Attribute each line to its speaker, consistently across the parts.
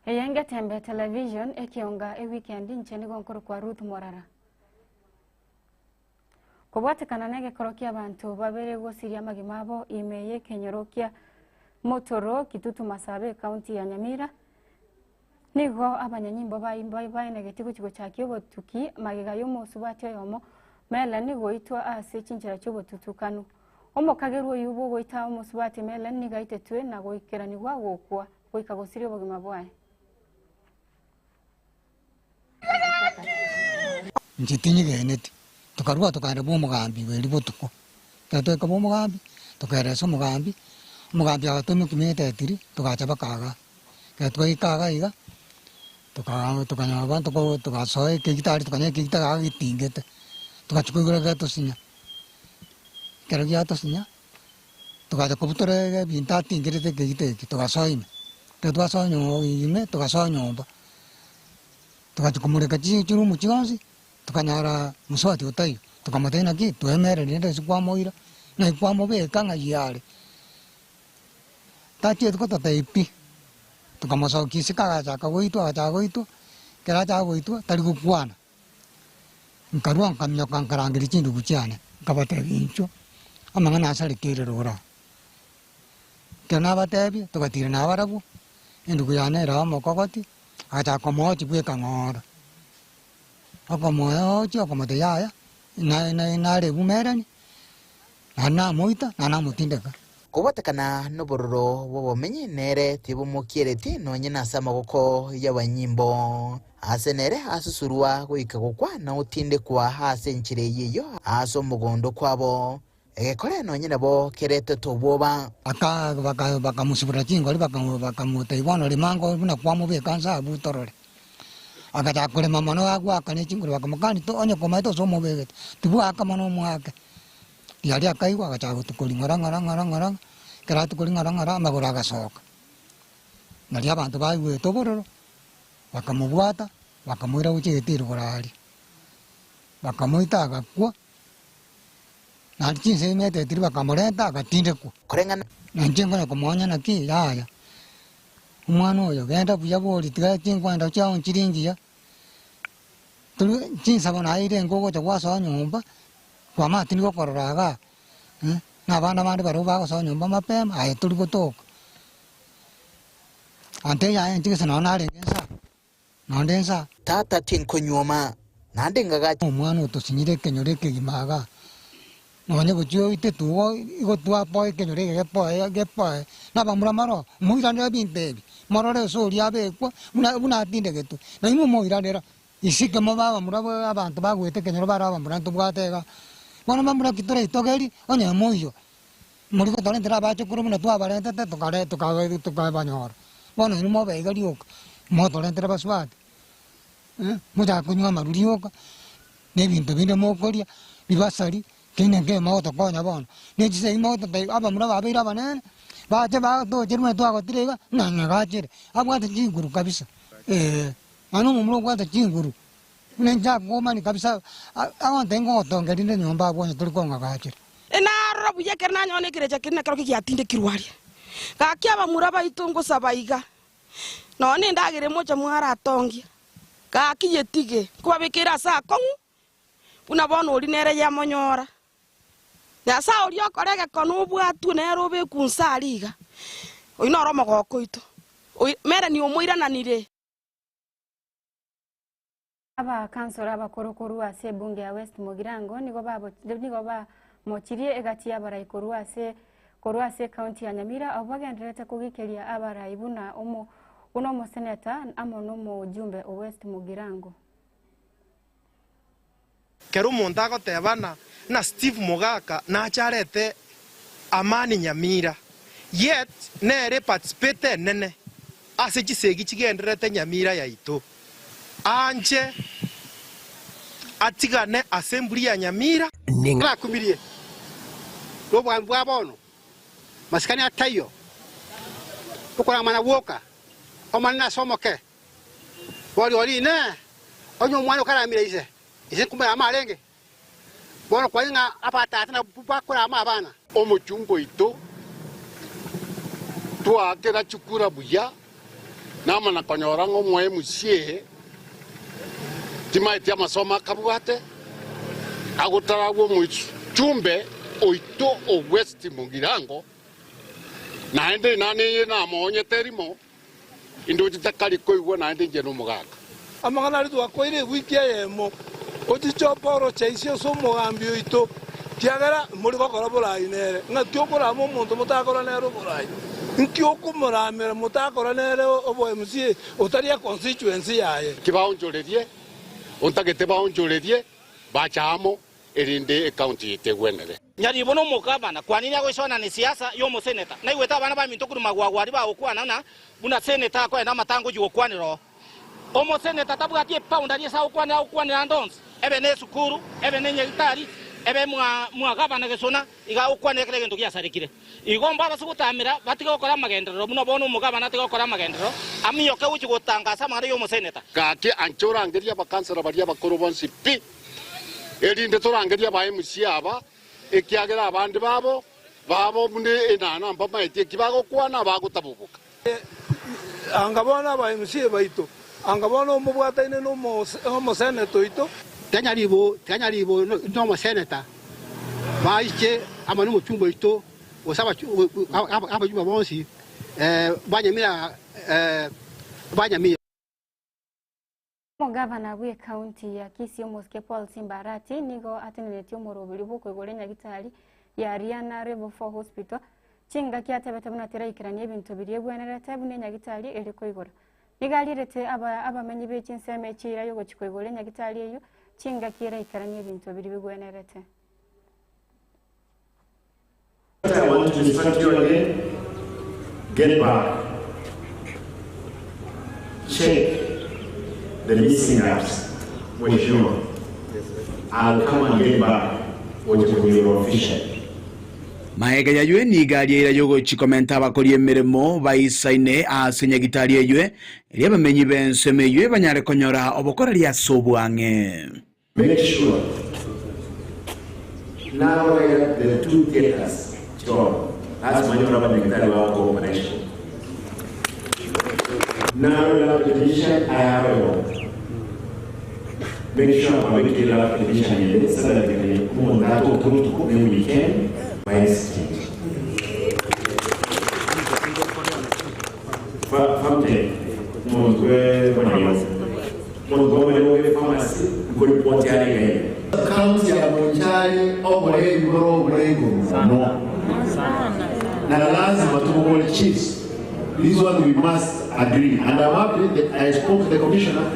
Speaker 1: Eye ngetembe television ekionga ewikendi inche nigo nkorokwa Ruth Morara. Kobwatekana negekoro kia abanto babere gosiria amagima abo ime yekenyoro kia Motoro, Kitutu Masabe ekaunti ya Nyamira, nigo abanyanyimbo baenegeti gochi gochakia obotuki magega yomosubati oyomo Melanie goitwa ase chinchera chiobotutukanu. Omokagerwa oyio bwogoita omosubati Melanie nigo aitetwe na goikeranigwa gokwa. goika gosiria obogima bwaye.
Speaker 2: Inche tinyegeneti. Tokarua tokaenda bw'omogambi bw'erio botuko. Ekero twaika bw'omogambi, tokaeresa omogambi, omogambi agatoimokia emeteti, togacha mpaka igaa. Ekero twaika iga iga, toka tokanyora abanto ko togasoa ekegita aria tokanyora ekegita iga getingete, togachia koigora getosinya. Ekero giatosinya. Togacha kobutora ebinto atingerete ekegita eke, togasoa ime. Ekero twasoa nyo ime, togasoa nyomba, togachi komoreka chi chirumu chionsi, tokanyora mosubati otaiyo, tokamotebia naki twemereri rende ase kwamoira, naki kwamobeka ng'ai are. Tachieti gototebia pi, tokamosokia isiko agachaka goitwa agachaka goitwa, ekero achaka goitwa tari gokwana. Nkarua nkaminyoka nkarangeria chindugu chiane, nkabatebia, Inchuo, amang'ana asarekeire rogoro aa. Ekero nabatebia, togatiira nabarabwo, endugu yane ere omokogoti, agachaka komochia bweka ng'ora. Okomochia okomotebia yaya, na- na- narebumerani, naende namoita, naende namotindeka.
Speaker 3: Kobwatekana nobororo bw'obomenyi nere tibomokiereti nonye nase amaboko y'abanyimbo. Ase nere asusurwa goika gokwa na gotindekwa ase enchera eyio eyio ase omogondo kwabo. Egekore nonye nabo keretete obwoba.
Speaker 2: Aka bakamosuburera chingori, bakamotebia, Bono rema ango buna kwamobeka nse abwo torore. Agachaka korema mono agoaka ne chinguru, bakamokania, Onye komaete ase omobegete, tibwaka mono omoake. Riaria akaigwa agachaka gotukoria ng'ora ng'ora ng'ora ng'ora, ekero atukoria ng'ora ng'ora amagoro agasoka. Nario abanto baigwete obororo, bakamobwata, bakamoira gochia egetiro igoro aria. Bakamoita agakwa, naende chinsa ime etetiri bakamorenta agatindekwa.
Speaker 3: Koreng'ana.
Speaker 2: Na inche nkonya komoonya naki? Yaya, omwana oyo, genda buya bori, tiga chinkwendo chiao nchire ngiya, Tori chinsabo naye ere ngogocha gwasoa nyomba, kwamanya tindi gokorora igaa, na abana bande barobwo bagosoa nyomba mapema, aye tori gotoka. Ante yaye inche gese nonye narenge nsa, nonde nsa.
Speaker 3: Tata tinkonyuoma, naende ngagacha.
Speaker 2: Omwana otosinyire ekenyoro ekegima igaa, nonye gochia oitete igo igo twapoa ekenyoro eke gepoe gepoe, na abamura mbaroo, moiranere ebinto ebi, morore ase oria abekwa buna buna atindegetwe, nainwe moiranera. Isiko mobe abamura abanto bagoeta ekenyoro bare abamura ntobwate iga. Bono bamura ki toraitogerie onye moiyo, mori gotorentera abachokoro buna twabarentete tokare toka tokabanyora. Bono inwe mobe iga rioka, motorentere abasubati, mochake konywa amarwa rioka, na ebinto binde mokoria, ribasari, kende nkeiyo mogotokonya bono. Ne chisegi mogototebia abamura babeire abanene, bache batoche buna twagotire iga, ng'a ng'agachere, abwate chinguru kabisa, eh. Naende omomura obwate chinguru, buna inche akomani kabisa, agontebia ngogotonga rinde nyomba abwo onye tori kong'agachera.
Speaker 4: Narora buya ekero nanyora nekerecha keria nakerokio giatindekirwe aria. Gaki abamura baito ngosaba iga, nonya nendagera emocha mwaratongie, gaki yetige, nkobabekeire ase akong'u, buna bono oria nere yamonyora. Nyasae oria okora egekone obwatwe nere obekwe inse aria iga. Oyio noro omogoko oito. Merani omoirananire.
Speaker 1: Abakansoro abakoro korwa ase ebunge ya West Mugirango nigo babo nigo bamochirie egati y'abarai korwa ase korwa ase ekaunti ya Nyamira abwo bagendererete kogikeria abarai buna omo buna omoseneta amo nomojumbe o West Mugirango.
Speaker 5: Kera omonto agotebana ng'a Steve Mogaka nache arete amani Nyamira, yet nere eparticipate enene ase chisegi chigendererete Nyamira yaito. Anche atigane assembly ya Nyamira.
Speaker 6: Nakumirie nobwami bwa bono, masikani ataiyo, okoramana gwoka, Omonene ase omoke. Boria oria, Inee! Onye omwana okaramire ise, ise nkomorama arenge? Bono kwanyora ng'a abatata nabwo bakorama abana.
Speaker 7: Omochumba oito twaakera chikura buya. Namana konyora ng'a omoe MCA timaeti amasomo akabwate, agotaragwa omochumbe oito o West Mugirango, naende inani eye namoonyete erimo, indoche takari koigwa naende inche nomogaka.
Speaker 8: Amang'ana aria twakoire ewiki eyemo, ochiche oporoche inse ase omogambi oito, ekiagera mori gokora borai nere. Ng'aki okorama omonto motakora nere oborai? Nki okomoramera motakora nere obo-MC otari econstituency yaye?
Speaker 7: Ki baonchorerie, ontagete baonchorerie, bacha amo, erinde ecounty yaito egwenere.
Speaker 9: Nyaribo na omogabana, kwanini agoisoana nesiasa y'omoseneta. Naigwete abana baminto korwa magwagwa aria bagokwana ng'a buna seneta akoenda amatanga ochia gokwanera oo. Omoseneta tabwati epound aria ase agokwanera agokwanera ande onsi, ebe nesukuru, ebe nenyagitari, ebe mwa mwagabana gesona, iga agokwanera kera egento giasarekire. Igo mbabase gotamera batige gokora amagenderero buna bono omogabana atige gokora amagenderero, aminyoke gochia gotangasa amang'ana y'omoseneta.
Speaker 7: Gaki anche orangerie abakansara baria abakoro bonsi pi, erinde torangerie aba MC aba, ekiagera abande babo babo buna enana mbamaeti eki bagokwana bagotaboboka.
Speaker 8: Anga bono aba MC baito, anga bono omobwataine nomoseneta oito.
Speaker 6: Tiga Nyaribo nomoseneta baiche amo nomochumba oito, gose abachumba bonsi ba Nyamira ba Nyamira.
Speaker 1: Omogavana bw'ecounty ya Kisii Omosike Paul Simba Arati nigo atenenetie omoroberi bw'okoigora enyagitari ya Riana Level 4 Hospital chingaki atebete buna teraikerania ebinto biria ebwenerete buna enyagitari ere koigora. Nigo arierete aba abamenyi be chinsemo echiira yogochia koigora enyagitari eyio chingaki eraikeranie ebinto biria bigwenerete.
Speaker 10: I want to instruct you again, get back, check the missing gaps, Mheshimiwa. I'll come and get back what you officially.
Speaker 11: Maega yaywe nigo aria eira y'ogochia komenta abakori emeremo baisaine ase nyagitari eywe, erio abamenyi b'ensemo eywe banyare konyora obokoreri ase obwang'e.
Speaker 10: Make sure narorera the two theatres chon ase manyore abanyagitari bagokora operation. Narorera lab technician ayaro igo. Make sure mwabekire lab technician ende salary ende omonto atoke botuko ne weekend baesitiri. Famtech omonto bwe amariogo. Omonto bw'amariogo bwe pharmacy nkoripoti are iga iga.
Speaker 12: County ya Bonchari oboreri bore obore igoro mono na lazima tobobore chiefs this one we must agree and I'm happy that I spoke to the commissioner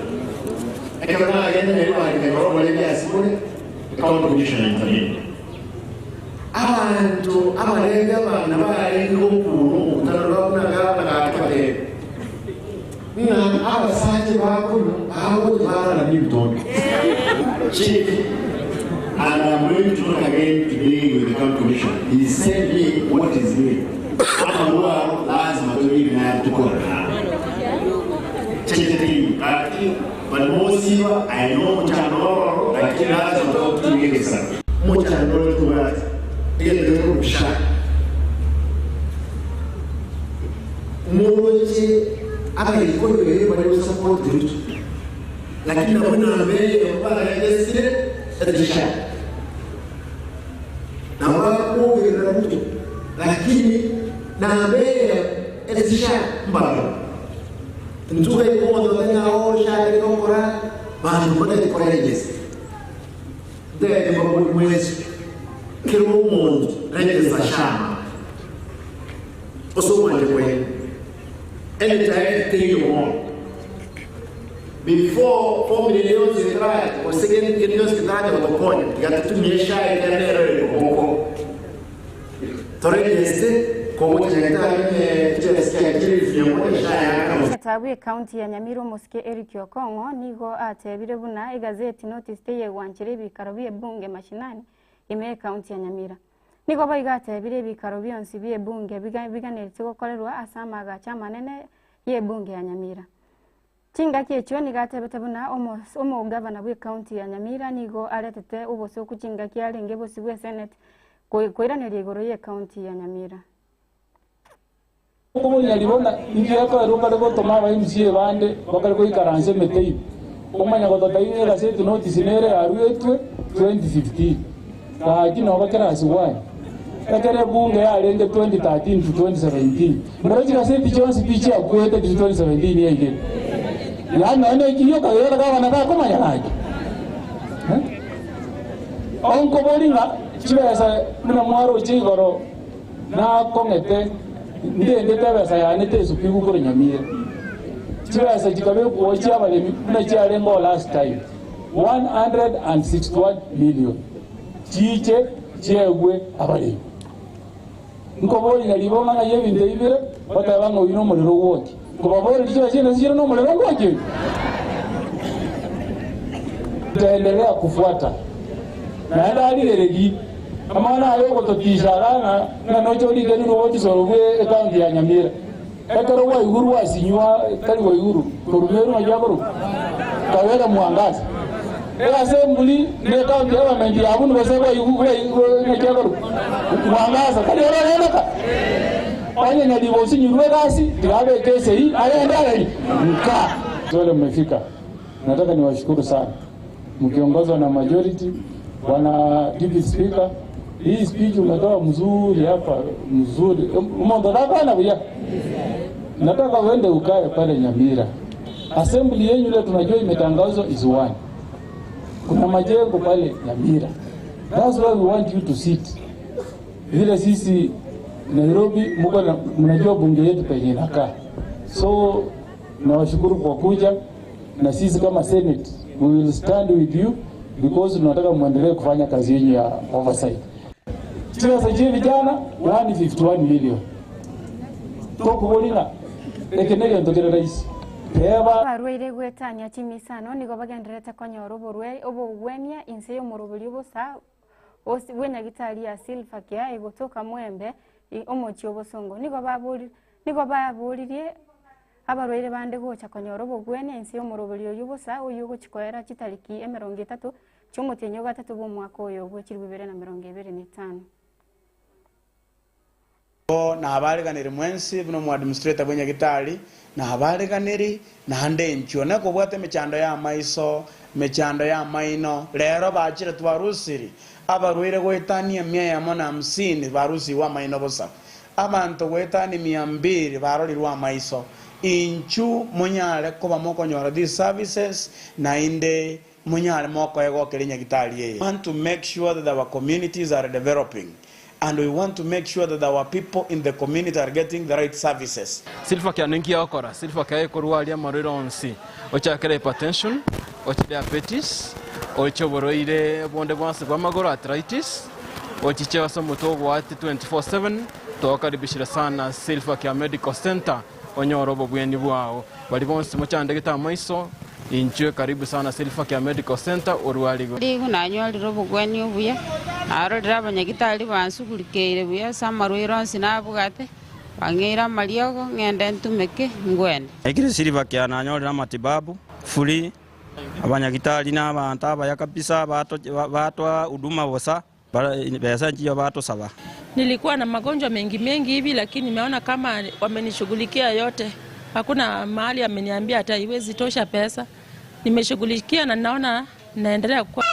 Speaker 12: ekero nagenda Nyaribari nkanyora oboreri ase bore the county commissioner intervened. Abanto abarenge abana barenge gokuura omokutano buna gavana gaki batebe, ng'a abasacha bakonywa bagocha bararania ebitondo.
Speaker 10: Chief, and I'm going to talk again today with the county commissioner. He sent me what he's doing. Amarwa aro lazima torire naro tokorora. Checheteini gaki but mosiba I know omochando ororo lakini lazima totuge egesaku. Omochando ore tobwate egento gekorokwa sha
Speaker 12: moroche abaikoyo eye bare gosupport Ruto lakini nabwo namba eyemo baregesire ase sha nabo bakwogerera Ruto lakini namba eyemo ase sha mbarabwo. Ntuga igoonto tanya oshakire gokora banto mbatari koregesa. Ntebi mbabori mwensi, kera omonto regesa shama ase omwancha kwaino. NHIF teiyo bono. Before formula ende yonsi etaracha gose kende gionsi getaracha gotokonya, tiga totumie SHA ekiagera nero ere koboko. Toregeste kogocha nyagetari onye chibesa chiachire elfu mia moja SHA yaakana.
Speaker 1: Egetabu ekaunti ya Nyamira omosike Eric Okong'o nigo atebire buna egazeti notice teyegwanchera ebikaro bi'ebunge mashinani ime ekaunti ya Nyamira. Nigo boigo atebire ebikaro bionsi bi'ebunge biganeretie gokorerwa ase amaagacho amanene y'ebunge ya Nyamira. Chingaki echio nigo atebete buna omogavana bw'ecounty ya Nyamira nigo aretete obosoku chingaki arenge bosio bwe senate koiraneria igoro y'ecounty ya Nyamira.
Speaker 13: Okoboria bona inki gekoerwa okare gotoma aba MCA bande bakare goikaransa emete ime, omanya gototebi ng'a egaseti notice nere yaruetwe 2015 gaki noba class one ekero ebunge yarenge 2013 to 2017 mboro chigaseti chionsi pi chiakwete riria 2017 yaigete yaani nonya na ekio okagera gavana takomanya gaki eh? Onkobori ng'a chibesa buna mwaroche igoro Nakong'ete, ndendete ebesa yane tesukigwe korwa Nyamira. Chibesa chikabekwa oo chi'abaremi buna chiarenge oo last time, 161 million, chiche chiegwe abaremi. Nkoboria nyaribo ng'a ng'ai ebinto ebi bire, bateba ng'a oyio nomorero ogwokia. Nkobaboreria chibesa chiaino ase chire nomorero ogwokia oyio? Ntaendelea kufuata. Naende arigererie amang'ana aya ogototisha iga ng'a ng'a noche origererie obotisoro bwe ecounty ya Nyamira. Ekero gwaigurwe asinywa tari gwaiguru korwa Meru naki akorokwa Kawere Mwangaza. Easembli ne ecounty government ya abwo gose naki akorokwa Mwangaza tari oro ogeneka. Onye nyaribo osinyirwe egasi tiga abeke esegi agende areri nka. Wale mmefika nataka niwashukuru sana mkiongozwa na majority. Bwana Deputy Speaker, hii speech umetoa mzuri hapa mzuri, umondotakwana buya. Nataka uende ukae pale Nyamira. Assembly yenyu ile tunajua imetangazwa is one. Kuna majengo pale Nyamira. That's why we want you to sit. Vile sisi Nairobi mko na mnajua bunge yetu penye inakaa. So nawashukuru kwa kuja na sisi kama Senate we will stand with you because tunataka muendelee kufanya kazi yenu ya oversight. Chibesa chia vijana 151 million. Tokoborina eke negento kere rahisi teba
Speaker 1: Abarwaire gwetania chimisano nigo bagendererete konyora oborwaire obogwenia inse y'omoroberi obosa bw'enyagitari ya Silver Care egotoka Mwembe omochie obosongo. Nigo nigo baboririe abarwaire bande gocha konyora obogwenia inse y'omoroberi oyio bosa oyio ogochia koera chitariki 30 chi'omotienyi ogatatu bw'omwaka oyo bwe 2025.
Speaker 14: Igo nabareganeri mwensi buna omoadministrator bwe nyagitari, nabareganeri naende inchuo nekobwata emechando y'amaiso, emechando y'amaino, rero bachire twarusiri abarwaire goetania emia eyemo na hamsini barusigwe amaino bosa, abanto goetania mia mbili barorirwe amaiso, inchu monyare koba mokonyora these services naende monyare mokoegokera enyagitari eye. We want to make sure that our communities are developing and we want to make sure that our people in the community are getting the right services.
Speaker 15: Silver Care ninki egokora? Silver Care ekorwaria amarwaire onsi, ochakere hypertension, oche diabetes, oche oborwaire bonde bwonsi bw'amagoro arthritis, ochiche ase omotwe ogoati 24/7, togokaribishire sana Silver Care Medical Centre onyore obobweni bwao. Baria bonsi mochandegete amaiso, inchwe karibu sana Silver Care Medical Centre orwarigwe.
Speaker 16: Rigo nanyorire obogwenia obuya, narorire abanyagitari bansugurikeire buya ase amarwaire onsi nabwate, bang'eire amariogo, ng'ende ntumeke, ngwene.
Speaker 17: Naikire Silver Care nanyorire amatibabu free, abanyagitari na abanto abaya kabisa batoa huduma bosa. Besa nchiyo batosaba.
Speaker 18: Nilikuwa na magonjwa mengi mengi hivi, lakini nimeona kama wamenishughulikia yote. Hakuna mahali ameniambia hata haiwezi tosha pesa. Nimeshughulikia na naona naendelea kukua.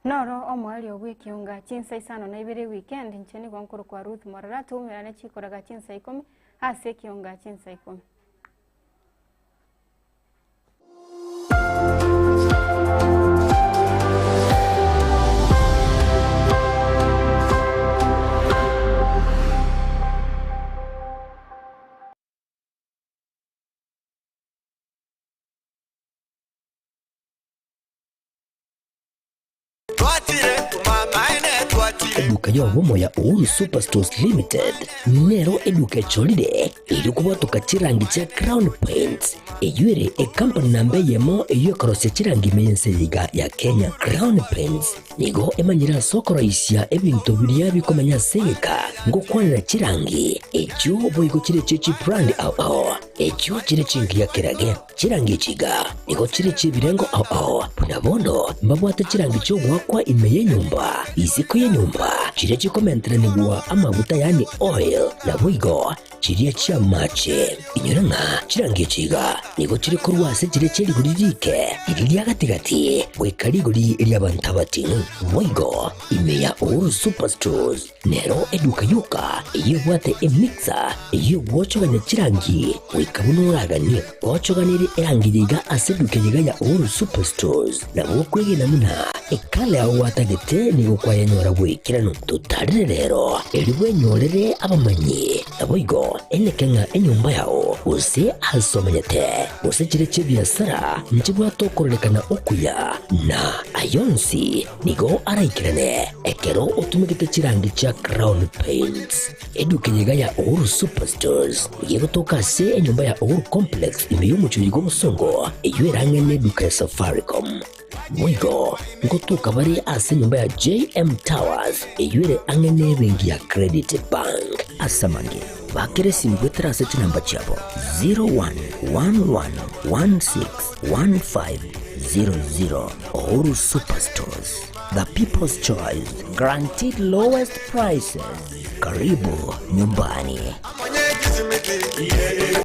Speaker 1: Noro omoerio bw'ekiunga chinsa isano na ibere weekend inche nigo nkorokwa Ruth Morara toumerane chikoraga chinsa ikomi ase ekiunga chinsa ikomi.
Speaker 19: Eduka y'obomo ya Uhuru Superstores Limited nero eduka echorire erio kobwatoka chirangi chia Crown Paints eyio ere ekampani namba eyemo eyio ekorosia chirangi ime y'ense eye iga ya Kenya. Crown Paints nigo emanyire ase okoroisia ebinto biria bikomenya ase egeka ngokwanera chirangi echio boigo chire echie chibrand ao ao. Echio chire chingiya kerage. Chirangi echi iga nigo chire chi'ebirengo ao ao, buna bono mbabwate chirangi chi'ogoakwa ime y'enyomba, isiko y'enyomba, chiria chikomenteranigwa amaguta yaani oil, naboigo chiria chi'amache. Inyora ng'a chirangi echi iga nigo chire korwa ase chiria chie rigori riike, riria ria gati-gati, goika rigori ri'abanto abating'u. Boigo ime ya Uhuru Superstores Nero eduka yoka eyio ebwate emixer eyio egwochogania chirangi goika buna oraganie. Gwochoganirie erangi yaiga ase eduka eyeiga ya Uhuru Superstores, nabo okwegena buna ekala yao gwatagete nigo kwayenyora goikeranu. Totarire rero erio bwenyorere abamanyi, naboigo eneke ng'a enyomba yao gose ase omenyete gose chire chi'ebiasara nchibwate okororekana okuya na ayonsi Nigo araikerane ekero otumegete chirangi chia Crown Paints. Eduka eye iga ya Uhuru Superstores nigo egotoka ase enyomba ya Uhuru Complex ime y'omochie oyo bw'obosongo eyio erang'e neduka ya Safaricom. Boigo ngotoka bare ase enyomba ya JM Towers eyio ere ang'e nebenki ya Credit Bank. Ase amange, bakera esimi goetera ase chinamba chiabo 0111161500. Uhuru Superstores, the people's choice, guaranteed lowest prices. Karibu nyumbani.